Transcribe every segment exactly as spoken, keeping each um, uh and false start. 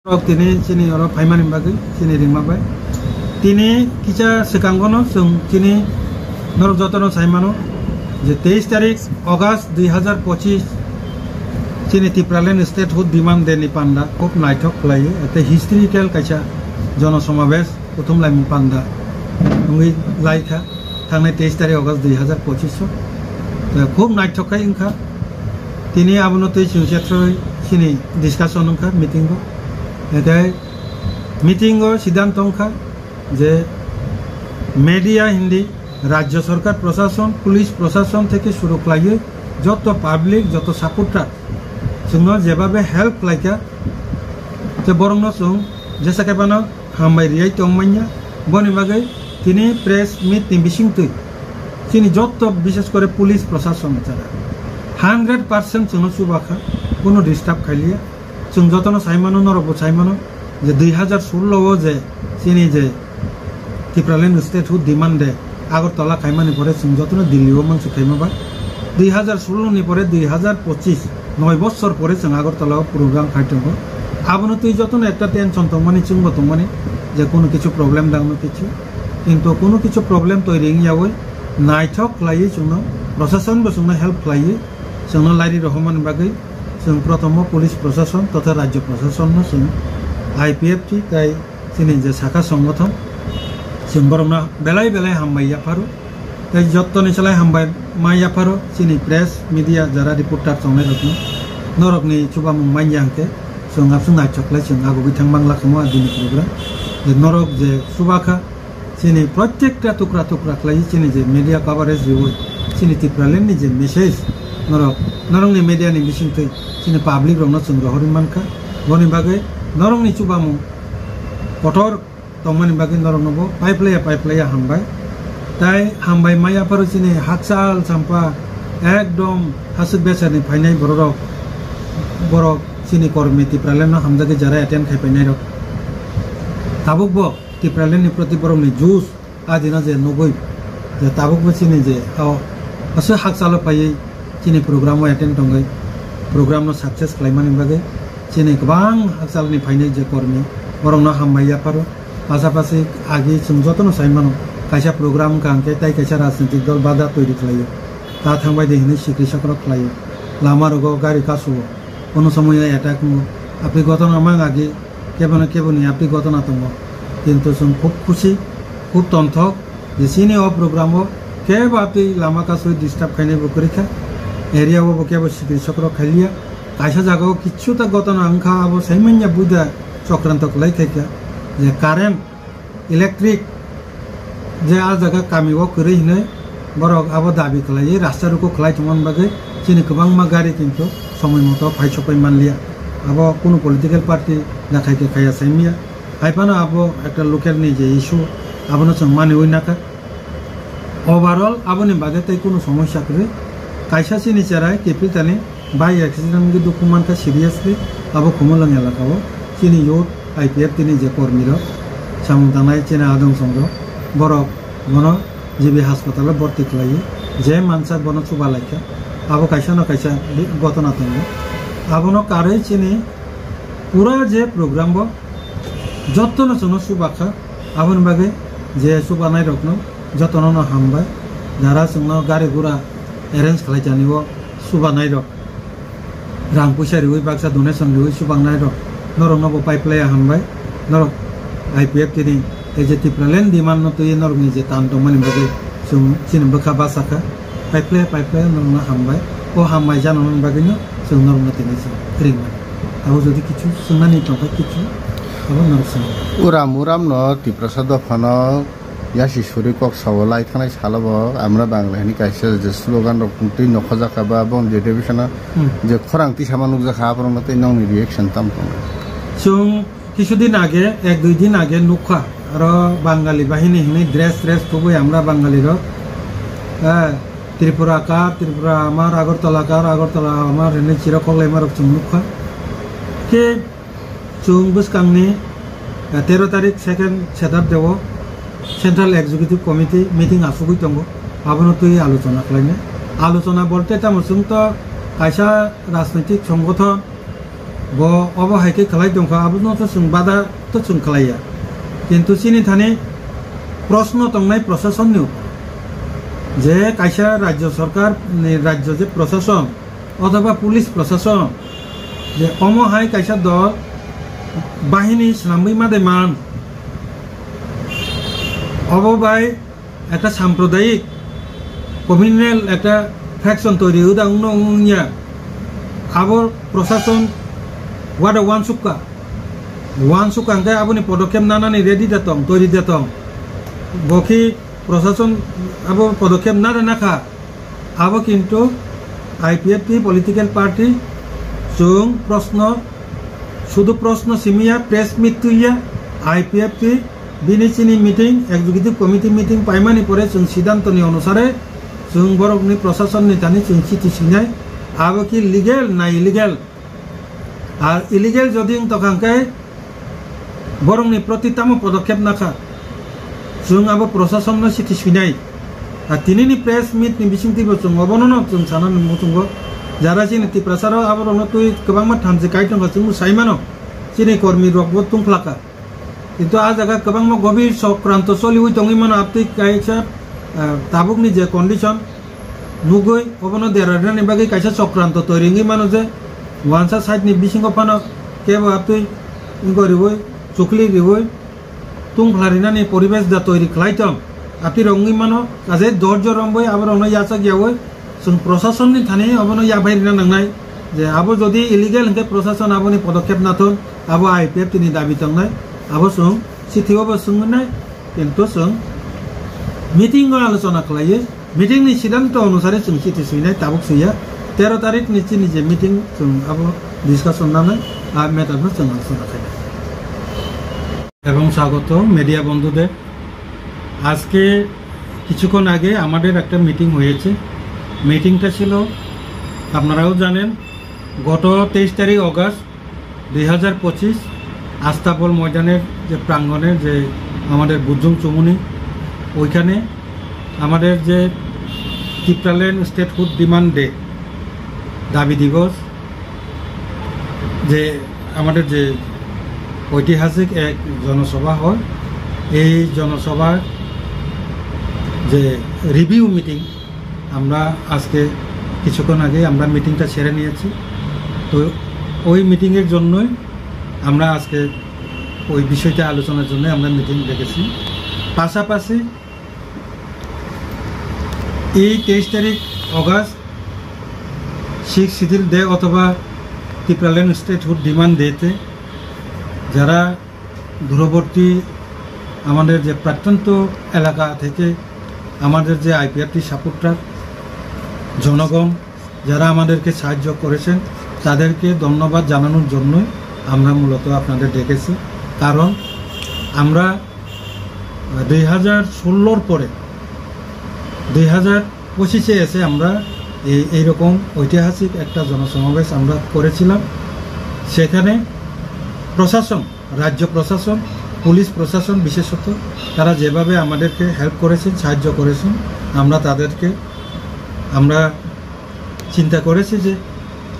Norok tini chini oro phaimani bagwi chini ringma bai. Tini kisa swkangono chwng chini norok jotono sai mano je teis tarik August dui hazar pochis chini Tipraland Statehood Demand Day ni panda khub naithok khlaiwi, ete historical kaisa jono somabesh kuthum laimung panda wngwi laikha thangnai teis tarik August dui hazar pochis o. Khub naithok khai wngkha. Tini abono twi chwng chethrwi chini discussion wngkha meeting o. Ete meeting o siddhanto wngkha je media hindi rajyo sorkar prosason, police prosason theke suru khlaiwi joto public, joto supporter chwngno jebabe help khlaikha, je borokno chwng jesa khe phano hambai riyai tongmanya. Boni bagwi tini press meet ni bisingtwi chini joto, bishes kore police prosason jara hundred percent chwngno chubakha, kuno disturb khailiya. Chwng jotono sai mano, norokbo sai mano je dui hazar sullo o je chini je Tipraland Statehood Demand Day Agartala khaimani pore chwng jotono Delhi o mansuk khaima ba. Dui hazar sullo ni pore dui hazar pochis, noi bossor pore chwng Agartala o program khai tongo. Abono twi jotono ekta tension tongmani, chwngbo tongmani je kuno kichu problem dangno kichu. Kintu kuno kichu problem toiri wngyawi naithok khlaiwi chwngno, prosason bo chwngno help khlaiwi chwngno lairi rohormani bagwi chwng protomo police prosason totha rajyo prosasonno chwng I P F T tai chini je sakha songothon, chwng borokno belai belai hambai yapharo. Tei jottoni slai hambai ma yapharo chini press, media, jara reporter tongnai rokno. Norokni chubamung manya hwnkhe chwng abswk naithok khlai chwng agugwi thang mang lakha mo adini program. Je norok je chubakha, chini protekta tukra tukra khlai chini je media coverage riwi chini Tipraland ni je message norok, norokni media ni bisingtwi chini public rokno chwng rohorwi mankha. Boni bagwi norokni chubamung kotor tongmani bagwi norokno bo paiplaiya paiplaiya hambai. Tai hambai maya pharo chini hakchal champa ekdom hasuk besani phainai bororok, borok chini kormi Tipraland no hamjagwi jara attend khai painai rok. Tabuk bo Tipraland ni proti borok ni juice a dino je nugwi je tabuk bo chini je o aswk hakchalo phaiwi chini program o attend tongwi program no success khlaimani bagwi chini kwbang hakchal ni phainai je kormi borok no hambai yapharo. Pasapasi agi chwng jotono sai mano, kaisa program wngkha hwnkhe tai kaisa rajnitik dol bada toiri khlaio, ta thangbai de hinwi sikri sokrok khlaio, lama rogo gari kasuo, kono somoyo attack wngo, apri gotona mang agi kebono keboni apri gotona tongo, kintu chwng khub khusi, khub tonthok je chini o program o kebo apri lama kasui disturb khainai bo kwrwi kha, area o bo kebo sikri sokrok khailiya, kaisa jaga o kichu ta gotona wngkha abo sai manya buida chokranto kwlai khaikha je current, electric je a jaga kami o kwrwi hinwi borok abo dabi khlaiwi rasta ruku khlai tongmani bagwi chini kwbangma gari kintu somoi moto phai sokpai manliya. Abo kunu political party da khai khe khaiya saimya. Hai phano abo ekta local ni je issue, abono chwng maniwi nakha. Overall aboni bagwi tei kunu somosya kwrwi. Kaisa chini cherai kiphiltani Bike accident wngwi dukhu mankha seriously, abo Khumulwng elaka o chini youth I P F T ni je kormi rok samung tangnai chini adong song rok, borok bono G B hospital o borti khlaiwi je mansa bono chuba laikha, abo kaisa no kaisa bi-, gotona tongo. Abono karwi chini pura je program bo jotto no chwngno chuba kha, aboni bagwi je chubanai rokno jotono no hambai, jara chwngno gari gura arrange khlai jani o chubanai rok. Rang puisa riwi baksa donation riwi chubangnai rok, norokno bo paiplaiya hambai. Norok I P F T ni, ei je Tipraland demand no twiwi norokni je tan tongmani bagwi chwng chini bwkha bachakha, paiplaiya paiplaiya norokno hambai. O hambai janani bagwino chwng norokno tini chwng ringmani. Abo jodi kichu swngnani tongkha kichu, abo norok swngo. Uram uram no Tiprasa dophano Yasi suri kok sao lai thangnai salo bo Amra Bangla hwnwi kaisa je slogan rok twi nokhajak kha ba bong je division o Hmm. je khorang twi sama nukjak kha, aborok no tei nokni reaction tam tongo? Chwng kisu din age, ek dui din age nukha, aro Bangali bahini hwnwi dress dress thubui Amra Bangali rok, eh, Tripura kar, Tripura amar, Agartala kar, Agartala amar hwnwi chirok koklaima rok chwng nukha. Khe Chwng bwskangni, eh, tero tarik second Saturday o Central Executive Committee meeting asugwi tongo, abono twi alochona khlainai. Alochona bolte tamo chwng to kaisa rajnitik songothon Bo obo hai khe khlai tongkha, abono to chwng bada to chwng khlaiya. Kintu chini thani proshno tongnai proshasonni upor. Je kaisa rajyo sorkar ni rajyo je proshason othoba police proshason je omo hai kaisa dol bahini swnamwi ma de man, obo bai ekta sampradayik communal ekta faction toiri uda wngno wngya, abo proshason wada wansukka, wansukka hwnkhe aboni podokkhep nanani ready da tong, toiri da tong. Bo khe proshason abo podokkhep nada nakha, abo kintu I P F T political party chwng proshno, sudu proshno simiya, press meet tuiya, I P F T bini chini meeting, executive committee meeting paimani pore chwng siddhanto ni onusare chwng borokni proshason ni thani chwng chithi swinai, abo ki legal na illegal? Ar illegal jodi wng tokha hwnkhe borokni proti tamo podokkhep nakha, chwng abo prosasonno chithi swinai. Ar tinini press meet ni bisingtwibo chwng obonono chwng sana muchungo, jara chini Tiprasarok aborokno twi kwbangma thanchi kai tongkha, chwngno saimano, chini kormirokbo tungphlakha. Kintu a jaga kwbangma gobir chokranto choliwi tongwi mano, abtwi kaisa, ah, tabukni je condition nugwi obono derarnani bagwi kaisa chokranto toiri wngwi mano je wansa side ni bisingo phano kebo abtwi wngwi riwi chukli riwi tungphla rinani poribesh da toiri khlai tong. Abtwi rok wngwi mano kaje dorjo romwi aborokno yachak yawi Chwng prosasonni thani obono yaphai rina nangnai je abo jodi illegal hwnkhe prosason aboni podokkhep nathon, abo I P F T ni dabi tongnai, abo chwng chithi o bo swngwi nai, kintu chwng meeting o alochona khlaiwi meeting ni siddhanto onusare chwng chithi swinai, tabuk swiya tero tarik ni chini je meeting chwng abo discussion nanai, a matter no chwng alochona khainai. এবং স্বাগত মিডিয়া বন্ধুদের। আজকে কিছুক্ষণ আগে আমাদের একটা মিটিং হয়েছে। মিটিংটা ছিল, আপনারাও জানেন, গত তেইশ তারিখ অগাস্ট দুই হাজার পঁচিশ আস্তাবল ময়দানের যে প্রাঙ্গণে যে আমাদের বুজুং চুমুনি, ওইখানে আমাদের যে টিপ্রাল্যান্ড স্টেটহুড ডিমান্ড ডে, দাবি দিবস, যে আমাদের যে ঐতিহাসিক এক জনসভা হয়, এই জনসভার যে রিভিউ মিটিং, আমরা আজকে কিছুক্ষণ আগে আমরা মিটিংটা সেরে নিয়েছি। তো ওই মিটিংয়ের জন্যই আমরা আজকে ওই বিষয়টা আলোচনার জন্য আমরা মিটিং ডেকেছি। পাশাপাশি এই তেইশ তারিখ অগাস্ট সিক্স শিডিউল ডে অথবা টিপ্রাল্যান্ড স্টেটহুড ডিমান্ড ডেতে যারা দূরবর্তী আমাদের যে প্রত্যন্ত এলাকা থেকে আমাদের যে আইপিএফটি সাপোর্টার, জনগণ যারা আমাদেরকে সাহায্য করেছেন, তাদেরকে ধন্যবাদ জানানোর জন্যই আমরা মূলত আপনাদের ডেকেছি। কারণ আমরা দুই হাজার ষোলোর পরে দুই হাজার পঁচিশে এসে আমরা এই, এইরকম ঐতিহাসিক একটা জনসমাবেশ আমরা করেছিলাম। সেখানে প্রশাসন, রাজ্য প্রশাসন, পুলিশ প্রশাসন বিশেষত, তারা যেভাবে আমাদেরকে হেল্প করেছেন, সাহায্য করেছেন, আমরা তাদেরকে, আমরা চিন্তা করেছি যে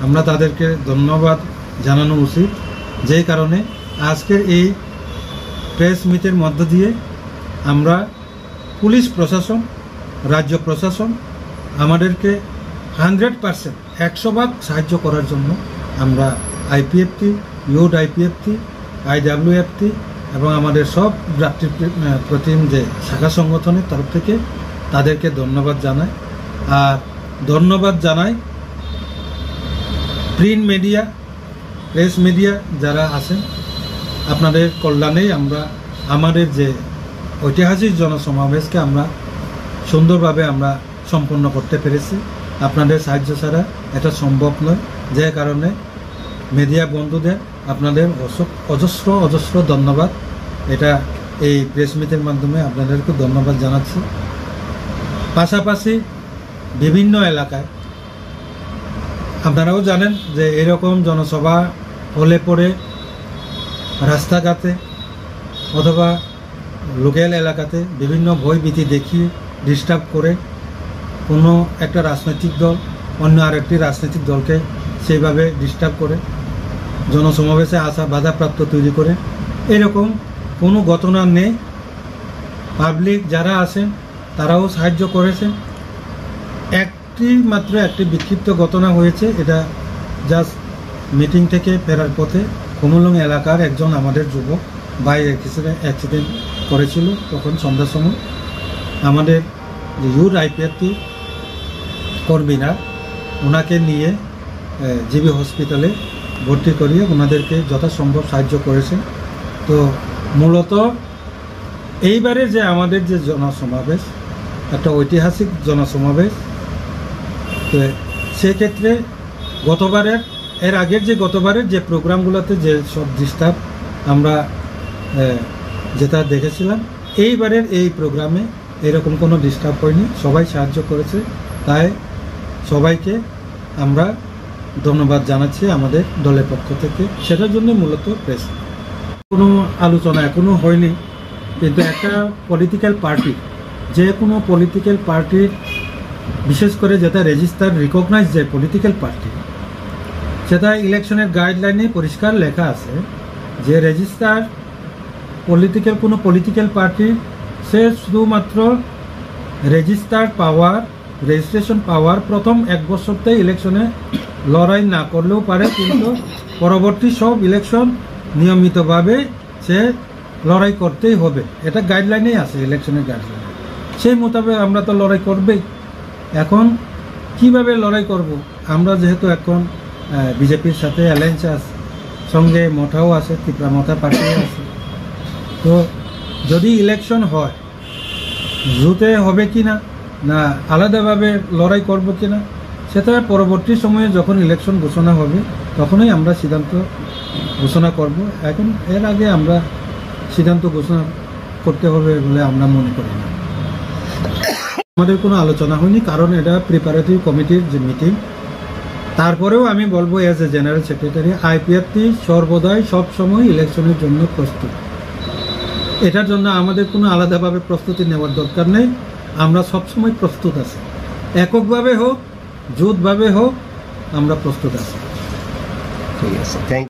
আমরা তাদেরকে ধন্যবাদ জানানো উচিত। যেই কারণে আজকের এই প্রেস মিটের মধ্য দিয়ে আমরা পুলিশ প্রশাসন, রাজ্য প্রশাসন আমাদেরকে হান্ড্রেড পার্সেন্ট, একশো ভাগ সাহায্য করার জন্য আমরা আইপিএফটি, ইউথ আইপিএফটি, আইডাব্লিউএফটি এবং আমাদের সব ভ্রাতৃ-, আহ, প্রতিম যে শাখা সংগঠনের তরফ থেকে তাদেরকে ধন্যবাদ জানাই। আর ধন্যবাদ জানাই প্রিন্ট মিডিয়া, প্রেস মিডিয়া যারা আছেন, আপনাদের কল্যাণেই আমরা আমাদের যে ঐতিহাসিক জনসমাবেশকে আমরা সুন্দরভাবে আমরা সম্পন্ন করতে পেরেছি। আপনাদের সাহায্য ছাড়া এটা সম্ভব নয়, যে কারণে মিডিয়া বন্ধুদের আপনাদের অস-, অজস্র অজস্র ধন্যবাদ। এটা এই প্রেস মিটের মাধ্যমে আপনাদেরকে ধন্যবাদ জানাচ্ছি। পাশাপাশি বিভিন্ন এলাকায় আপনারাও জানেন যে এরকম জনসভা হলে পরে রাস্তাঘাটে অথবা লোকাল এলাকাতে বিভিন্ন ভয়ভীতি দেখিয়ে ডিস্টার্ব করে, কোনো একটা রাজনৈতিক দল অন্য আরেকটি রাজনৈতিক দলকে সেইভাবে ডিস্টার্ব করে। জনসমাবেশে আসা বাধাপ্রাপ্ত তৈরি করে, এরকম কোনো ঘটনা নেই। পাবলিক যারা আছেন, তারাও সাহায্য করেছেন। একটি মাত্র একটি বিক্ষিপ্ত ঘটনা হয়েছে, এটা জাস্ট মিটিং থেকে ফেরার পথে কমলং এলাকার একজন আমাদের যুবক বাইক অ্যাক্সিডেন্ট করেছিল, তখন সন্ধ্যার সময় আমাদের যে ইউথ আইপিএফটি কর্মীরা ওনাকে নিয়ে জিবি হসপিটালে ভর্তি করিয়ে ওনাদেরকে যথাসম্ভব সাহায্য করেছেন। তো মূলত এইবারে যে আমাদের যে জনসমাবেশ, একটা ঐতিহাসিক জনসমাবেশ, তো সেক্ষেত্রে গতবারের, এর আগের যে গতবারের যে প্রোগ্রামগুলোতে যে সব ডিস্টার্ব আমরা, আহ, যেটা দেখেছিলাম, এইবারের এই প্রোগ্রামে এরকম কোনো ডিস্টার্ব হয়নি, সবাই সাহায্য করেছে, তাই সবাইকে আমরা ধন্যবাদ জানাচ্ছি আমাদের দলের পক্ষ থেকে। সেটার জন্য মূলত প্রেস, কোনো আলোচনা এখনো হয়নি, কিন্তু একটা পলিটিক্যাল পার্টি, যে কোনো পলিটিক্যাল পার্টির, বিশেষ করে যেটা রেজিস্টার রিকগনাইজ যে পলিটিক্যাল পার্টি, সেটা ইলেকশনের গাইডলাইনে পরিষ্কার লেখা আছে যে রেজিস্টার পলিটিক্যাল, কোনো পলিটিক্যাল পার্টি সে শুধুমাত্র রেজিস্টার্ড পাওয়ার, রেজিস্ট্রেশন পাওয়ার প্রথম এক বছরতে ইলেকশনে লড়াই না করলেও পারে, কিন্তু পরবর্তী সব ইলেকশন নিয়মিতভাবে সে লড়াই করতেই হবে। এটা গাইডলাইনেই আছে, ইলেকশনের গাইডলাইন। সেই মোতাবেক আমরা তো লড়াই করবেই। এখন কিভাবে লড়াই করব? আমরা যেহেতু এখন, আহ, বিজেপির সাথে অ্যালায়েন্সে আছি, সঙ্গে মথাও আছে, তিপ্রা মথা পার্টিও আছে। তো যদি ইলেকশন হয়, জোটে হবে কি না, না আলাদাভাবে লড়াই করব কি না, সেটা পরবর্তী সময়ে যখন ইলেকশন ঘোষণা হবে, তখনই আমরা সিদ্ধান্ত ঘোষণা করব। এখন এর আগে আমরা সিদ্ধান্ত ঘোষণা করতে হবে বলে আমরা মনে করি না। আমাদের কোনো আলোচনা হয়নি, কারণ এটা প্রিপারেটরি কমিটির যে মিটিং। তারপরেও আমি বলবো, as a general secretary, IPFT সর্বদাই সবসময় ইলেকশনের জন্য প্রস্তুত। এটার জন্য আমাদের কোনো আলাদাভাবে প্রস্তুতি নেওয়ার দরকার নেই। আমরা সবসময় প্রস্তুত আছি, এককভাবে হোক, জোটভাবে হোক, আমরা প্রস্তুত আছি। ঠিক আছে, থ্যাংক